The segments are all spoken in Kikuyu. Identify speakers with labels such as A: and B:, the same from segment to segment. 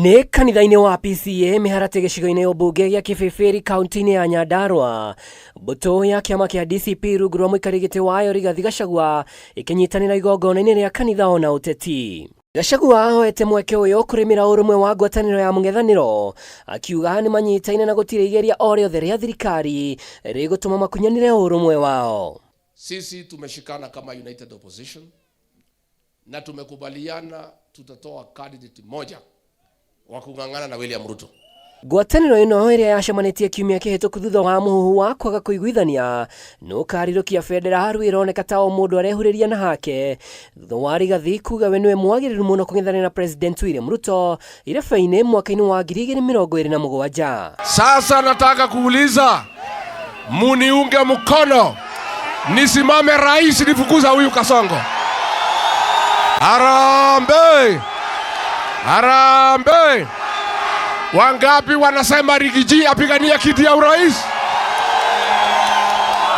A: Nĩ kanitha-inĩ wa PCEA Mĩharatĩ gĩcigo-inĩ ũmbunge gĩa Kĩbĩbĩri kaunti-inĩ ya Nyandarua. Mbũtũ ya kĩama kĩa DCP rungu rwa mũikarĩri gĩtĩ wayo Rigathi Gachagua ĩkĩnyitanĩra igongona-inĩ rĩa kanitha ona ũteti. Gachagua ahoete mweke ũyũ kũrĩmĩra ũrũmwe wa ngwatanĩro ya mũng'ethanĩro akiuga nĩ manyitaine na gũtirĩ igeria o rĩothe rĩa thirikari rĩgũtũma makunyanĩre ũrũmwe wao.
B: Sisi tumeshikana kama United Opposition na tumekubaliana tutatoa candidate moja wa kung'ang'ana na William Ruto.
A: Ngwatanĩro ĩno ĩrĩa yacemanĩtie kiumia kĩhĩtũku thutha wa mũhuhu wa kwaga kũiguithania nũkarirũkia bendera rĩu ĩroneka ta o mũndũ arehurĩria na hake thutha wa Rigathi kuga we nĩwe mwagĩrĩru mũno kũng'ethanĩra na President William Ruto irebe-inĩ mwaka-inĩ wa 2027.
B: Sasa nataka kuuliza, muniunge mkono nisimame rais nifukuza huyu Kasongo. Harambee! Harambee! Wangapi wanasema Riggy G apigania kiti ya urais?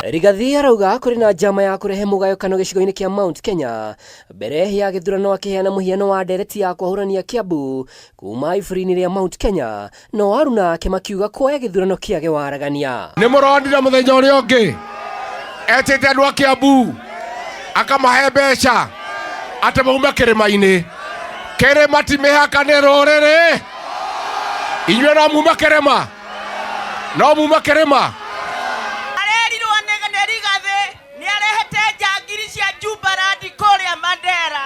A: Rigathi arauga kũrĩ na njama ya kũrehe mũgayũkano gĩcigo-inĩ kĩa Mount Kenya mbere ya gĩthurano akĩheana mũhiano wa ndereti ya kwahũrania Kiambu kuma iburi-inĩ rĩa Mount Kenya no aruna ake makiuga kuoya gĩthurano kĩage waragania.
B: Nĩ mũronire mũthenya ũrĩa ũngĩ etĩte andũ a Kiambu akamahe mbeca atĩ maume kĩrĩma-inĩ. Kĩrĩma ti mĩhaka nĩ rũrĩrĩ. Inyuĩ no mume kĩrĩma, no mume kĩrĩma.
C: Arerirwo nĩ nĩ Rigathĩ nĩ arehete njangiri cia Jubaland kũrĩa Mandera.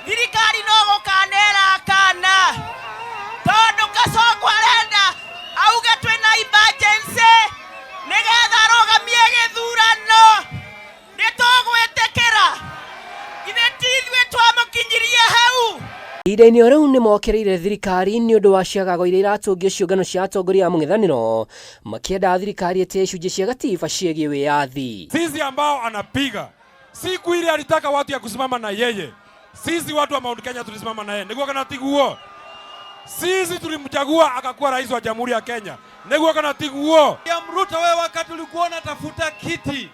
C: Thirikari no gũkana ĩrakana tondũ Kasongo arenda auge twĩna emergency nĩgetha arũgamie gĩthurano. Nĩ tũgwĩtĩkĩra? Githĩ ti ithuĩ twamũkinyirie hau?
A: Ihinda-inĩ o rĩu nĩ mokĩrĩire thirikari nĩ ũndũ wa ciagago iria iratũngio ciũngano cia atongoria a mũng'ethanĩro makĩenda thirikari ĩtĩe icunjĩ cia gatiba ciĩgiĩ wĩyathi.
D: Sisi ambao anapiga siku ile alitaka watu ya kusimama na yeye. Sisi watu wa Mount Kenya tulisimama na yeye. Niguo kana tiguo? Sisi tulimchagua akakuwa rais wa Jamhuri ya Kenya. Niguo kana tiguo?
E: William Ruto, wewe wakati ulikuwa unatafuta kiti,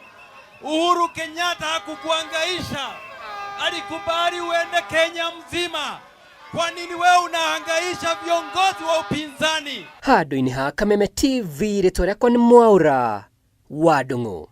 E: Uhuru Kenyatta hakukuhangaisha, alikubali uende Kenya mzima. Kwa nini wewe unahangaisha viongozi wa upinzani?
A: Handũ-inĩ ha Kameme TV, rĩtwa rĩakwa nĩ Mwaũra wa Ndung'u.